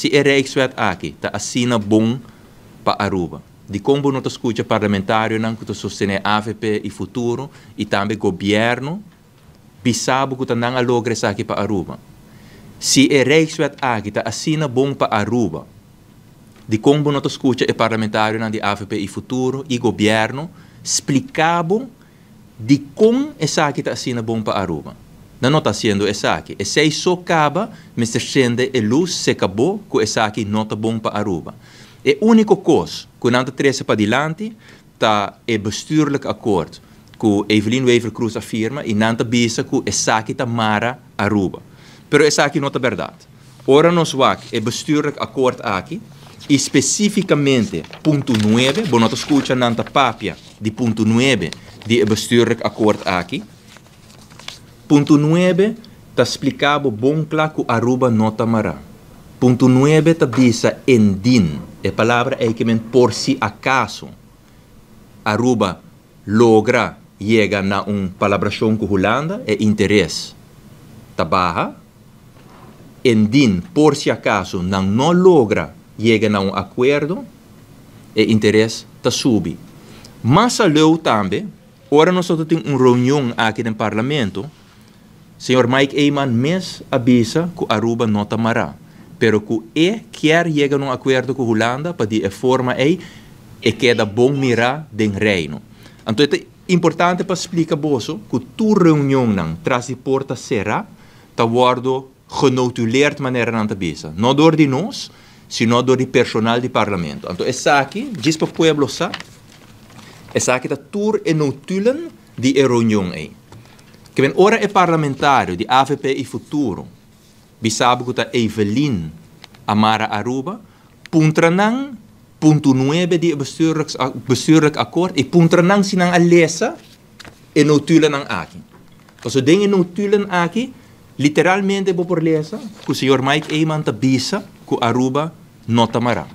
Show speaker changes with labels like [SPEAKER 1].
[SPEAKER 1] Si e Rijkswet aki ta asina bon pa Aruba, di con bo no ta scucha parlamentarionan cu ta sostene AVP y Futuro y tambe gobierno bisa bo cu ta nan a logra esaki pa Aruba? Si e Rijkswet aki ta asina bon pa Aruba, di con bo no ta scucha e parlamentarionan di AVP y Futuro y gobierno splica bo di con esaki ta asina bon pa Aruba? Nan no ta haciendo esaki. Esey so caba mester cende e luz se cabo cu esaki no ta bon pa Aruba. E unico cos cu nan ta trece padilanti ta e bestuurlijk akkoord cu Evelyn Wever-Croes a firma y nan ta bisa cu esaki ta mara Aruba. Pero esaki no ta berdad. Ora nos wak e bestuurlijk akkoord aki y specificamente punto 9, bo no ta scucha nan ta papia di punto 9 di e bestuurlijk akkoord aki. Punto 9 ta splica bo bon cla cu Aruba no ta mara. Punto 9 ta bisa indien, e palabra ey ke men por si acaso Aruba logra yega na un palabracion cu Hulanda, e interes ta baha. Indien, por si acaso nan no logra yega na un acuerdo, e interes ta subi. Mas aleu tambe, ora nos tin un reunion aki den Parlamento, señor Mike Eman mes a bisa cu Aruba no ta mara, pero cu e kier yega na un acuerdo cu Hulanda pa di e forma ey e keda bon mira den Reino. Anto ta importante pa splica boso cu tur reunionnan tras di porta cera ta wordo genotuleerd, manera nan ta bisa. No door di nos, sino door di personal di Parlamento. Anto esaki, djis pa pueblo sa, esaki ta tur e notulen di e reunion ey. Ke men ora e parlamentario di AVP y Futuro bisa bo cu ta Evelyn a mara Aruba, puntra nan punto 9 di bestuurlijk akkoord y puntra nan si nan a lesa e notulen aki. Paso den e notulen aki, literalmente bo por lesa cu señor Mike Eman ta bisa cu Aruba no ta mara.